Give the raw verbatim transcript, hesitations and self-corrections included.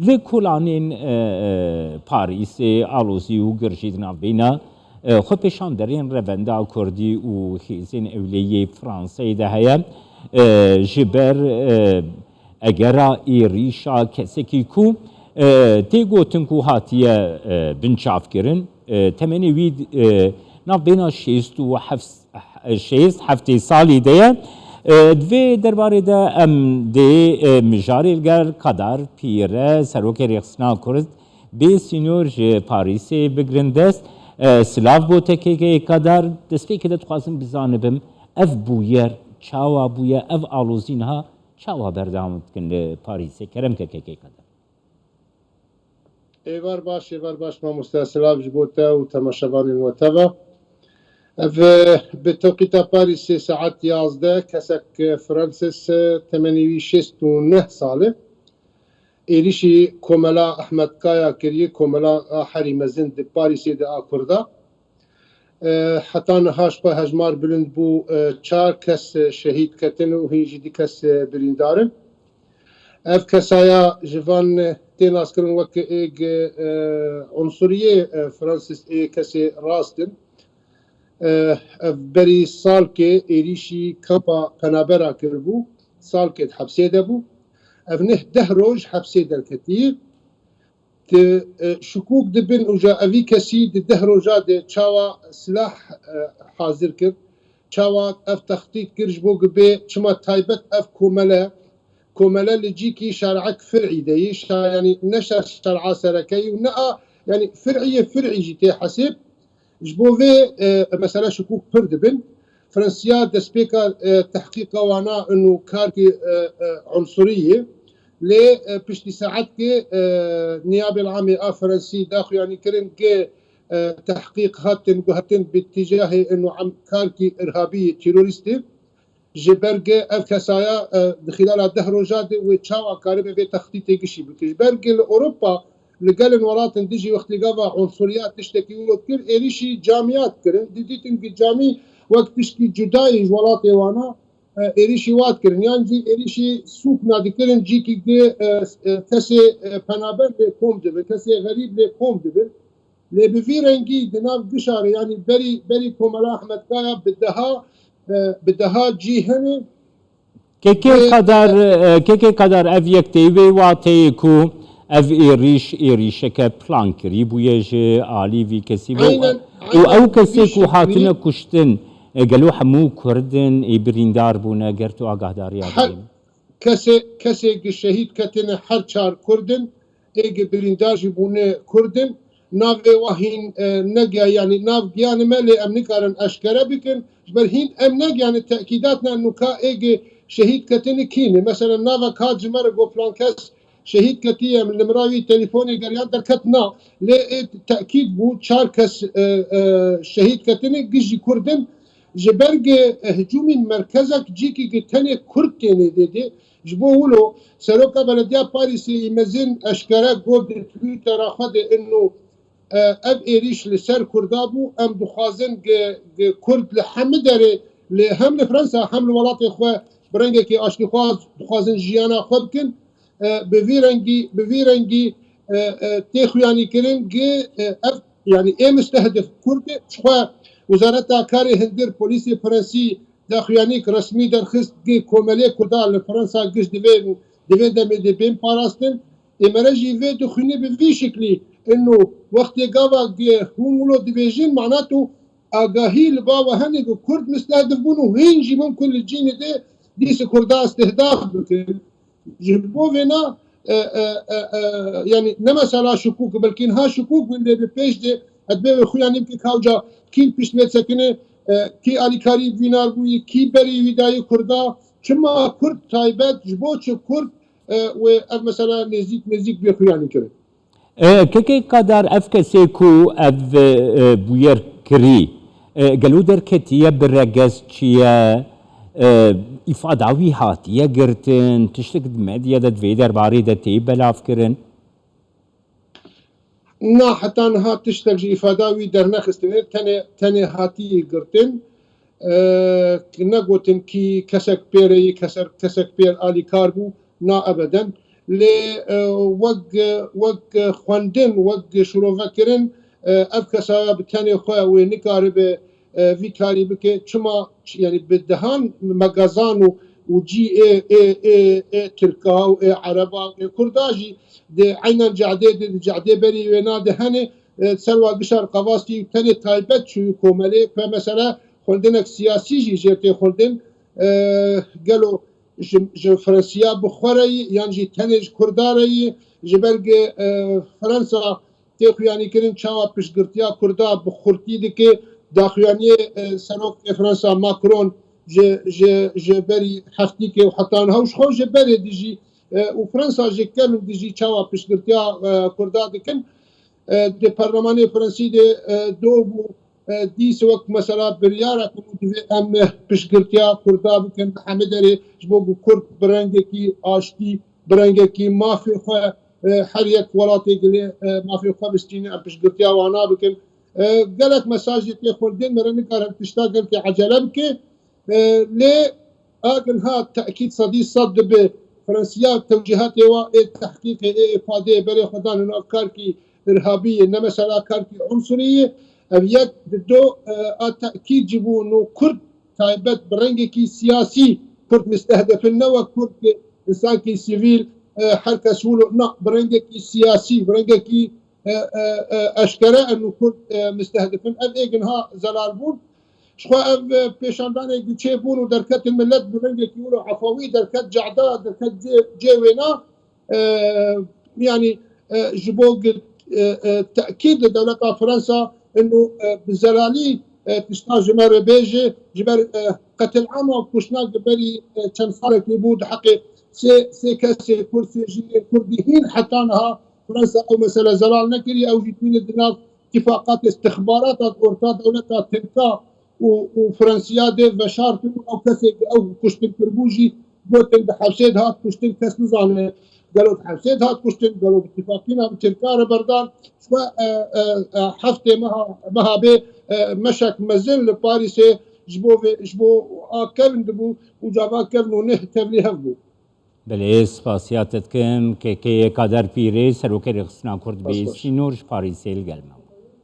Li kolanên e, e, Parîsê alozî û girjî di navbeyna e, xwepêşanderên Revenda Kurdî û hêzên ewleyê Fransayê de heye. E, ji ber e, egera êrîşa kesekî ku e, tê gotin ku hatiye e, binçavkirin, e, temenê wî e, navbeyna şêst û heft şêst heftê salî de ye. E, di vê derbarê de em dê e, mijarê li gel Kadar Pîre, Serokê Rêxistina Kurd bê sînor ji Parîsê bigirin dest. E, silav bo te kekê Kadar. Destpêkê de dixwazim bizanibim, ev bûyer çawa bûye, ev alozî niha çawa berdewam dikin li Parîsê? Kerem ke kekê Kadar. Êvar baş, êvar baş mamoste, silav ji bo te û temaşevanên we teva. Ev, e, bi tewqîta Parîsê saet yazdeh, kesek, e, Francis, e, temenê wî şêst û neh sal e. Êrîşî komela Ahmed Kaya kiriye, komela a herî mezin di Parîsê de a Kurda. E, heta niha ji xwe hejmar bilind bû, e, çar kes, e, şehîd ketin û hîn jî du kes, e, birîndar in. Ev kesaya ji van, e, tê naskirin wek êg, e, unsuriyê, e, Francis ê kesê rast in. E, ev berî salkê êrîşî kampa Penabera kiribû, salkê di hepsê de bû. Ev neh deh roj hepsê derketî. Di, e, şikûk dibin û ja evî kesî di deh roja de çawa silah, e, hazir kir, çawa ev textît kir ji bo ku bê, çima taybet ev komele, komele li cîkî şer'ek fir'î de yî, şa-, yanî ne şer-, şer'a sereke yî û ne a, yanî fir'iyê fir'î jî tê hesêb. Ji bo vê, e, mesela şikûk pir dibin. Fransiya destpêka, e, tehqîqa wana û karkê, e, e, unsurî ye. Lê, e, piştî saetkê, e, Niyabê Amê a Fransî daxuyanî kirin ku, e, tehqîq hatin guhertin bi tîcahê û em karkî irhabî yê terorîstê. Ji ber ku ev kesaya, e, di xîlala deh roja de wê çawa karibe vê textîtê gişî bike. Ji ber ku li Ewropa li gelên welatên dijî wextê gava unsuriyat tiştekî wilo dikir, êrîşî camiyat kirin. Dî dîtin ku camî wek tişkî cudayî ji welatê wana, e, êrîşî wat kirin. Yan jî êrîşî sûkna dikirin cîkî ku, e, e, kesê, e, penaber lê kom dibin, kesê xerîb lê kom dibin. Lê bi vî rengî di nav gişa re, yanî berî, berî komela Ahmed Kaya bi deha, e, bi deha cî hene. Kekê Ê, Kadar, e, e, Kekê Kadar, ev yek tê wê wateyê ku ev êrîş, êrîşeke plankirî bûye ji alî vî kesî bû. Aynen, Û aynen, ew kesê ku vî şeklî. Hatine kuştin, e, gelo hemû Kurd in, ê birîndar bûne, ger tu agahdariya Her bidî. Kesê, kesê ku şehîd ketine her çar Kurd in, ê ku birîndar jî bûne Kurd in. Navê wa hîn, e, negiya, yanî nav giyane me, lê em nikarin eşkere bikin. Ji ber hîn em negiyane tekîdat ne nuka ê ku şehîd ketine kî ne. Mesela nava ka ji me re got filan kes şehîd ketiye, em li min re wî telefonê geriyan derket na. Lê ê tekîd bû çar kes, e, e, şehîd ketine, gişt jî Kurd in. Ji ber ku, e, hicûmî merkezek cîkî ku tenê Kurd tênê dê dê. Ji bo wilo Seroka Belediya Parîsê yî mezin eşkere got di Twittera xwe de ino, e, ev êrîş li ser Kurda bû. Em dixwazin ku, ku Kurd li hemî derê, li hem li Fransa hem li welatê xwe bi rengekî aştîxwaz dixwazin jiyana xwe bikin. E, bi vî rengî, bi vî rengî, e, e, tê xuyanî kirin ku, e, ev, yanî ê mistehdif Kurd e. Ji xwe Wezareta Karê Hundir, Polîsê Fransî daxuyanîk resmî derxist ku komelê Kurda li Fransa giş divê, divê demê de bên parastin. Ê mere jî vê dixwîne bi vî şiklî ino wextê gava ku hûn wilo dibêjin, mana tu agahî li ba we hene ku Kurd mistehdif bûn û hîn jî mimkun li cînê de dîse Kurda istihdaf bikin. Ji bo vêna, e, e, e, e, yanî ne mesela şikûk, belkî niha şikûk bin lê bi pêş de, ez dibê wê xuyanî bike ka uca kî pişt vê sekine, e, kî alîkarî vînar bûyî, kî berî wî dayî Kurda, çima Kurd taybet, ji bo çi Kurd, e, wê ev mesela nêzîk nêzîk bê xuyanî kirin. E, Kekê Kadar, ev kesê ku ev, e, bûyer kirî, e, gelo derketiye bi regez çi ye? E, îfada wî hatiye girtin, tiştek di medya de di vê derbarê de tê belav kirin? Na, heta niha tiştek ji îfada wî dernexistine, tenê, tenê hatî girtin. E, negotin kî kesek pêre yî, kesek, kesek pêr alîkar bû, na ebeden. Lê e, wek wek xwendin, wek şirovekirin, e, ev kesaya bi tenê xwe wê nikaribe e, vî karî bike. Çima? Ç-, yanî bi dehan megazan û û cî ê ê ê ê Tirka û ê Ereba û ê Kurda jî di eynan cehdê de, di cehdê berî wêna de hene. E, Serwa Gişar Qavastî tenê taybet çûyî komelê, pe mesela xwendinek siyasî jî jê tê xwendin. E, gelo ji, ji Fransiya bi xwe re yî, yan jî tenê ji Kurda re yî? Ji ber ku e, Fransa tê xuyanîkirin çawa piştgirtiya Kurda bi xurtî dike. Daxuyaniyê e, Serokê Fransa Macron ji, ji, ji berî heftîkê û heta niha û ji xwe ji berê dijî e, û Fransa ji kevin dijî çawa piştgirtiya e, Kurda dikin. E, di perlemanê Fransî de e, do bû e, dîs wek mesela biryarek bû, divê em piştgirtiya Kurda bikin li hemî derê, ji bo ku Kurd bi rengekî aştî, bi rengekî mafê xwe e, her yek welatê gilê e, mafê xwe bistîne, em piştgirtiya wana bikin. E, gelek mesajê tê xwendin, me re nikarin tişta gelkî ecele bike. E, lê agin ha tekîd sedî sed dibe Fransiya tewcîhatê wa ê tehqîqê ê îfadeyê berê xwe dan nav karkî irhabî ye, ne mesela karkî unsurî ye. Ev yek. Di do e, a tekîd jî bû no Kurd taybet bi rengekî siyasî Kurd mistehdefin, ne wek Kurd ki insankî sivîl e, her kes wilo, na, bi rengekî siyasî, bi rengekî e, e, e, eşkere em û Kurd e, mistehdifin. Ev êgin ha zelal bûn. Ji xwe ev e, pêşandanê giçê bûn û derketin millet bi rengekî wilo efawî derket cehda, derket cê, cê wêna. E, yanî e, ji bo gi- e, e, tekîd li dewleta Fransa inu e, bi zelalî e, tişta ji me re bêje, ji ber e, qetilama kuştina gi berî e, çend salekî bû di heqê sê, sê kesê Kurd, sê jiyê Kurdî hîn heta niha Fransa ew mesele zelal nekiriye, ew jî tîne di nav tifaqatê istixbarata orta dewleta Tirka û, û Fransiya de veşartin û ew kesê ku ew kuştin kiribû jî gotin di hepsê de hat kuştin, kes nizane gelo di hepsê de hat kuştin, gelo bi tifaqîna bi Tirka re berdan. Ji xwe e, e, e, heftê meha, meha bê e, meşek mezin li Parîsê ji bo vê, ji bo a kevin dibû û cava kevin û neh tevlî hev bû. Belê, spasiya te dikim. K K yê Kader Pîrê, serokê rêxistina Kurd bê Spas, spas. Sînor ji Parîsê li gel me.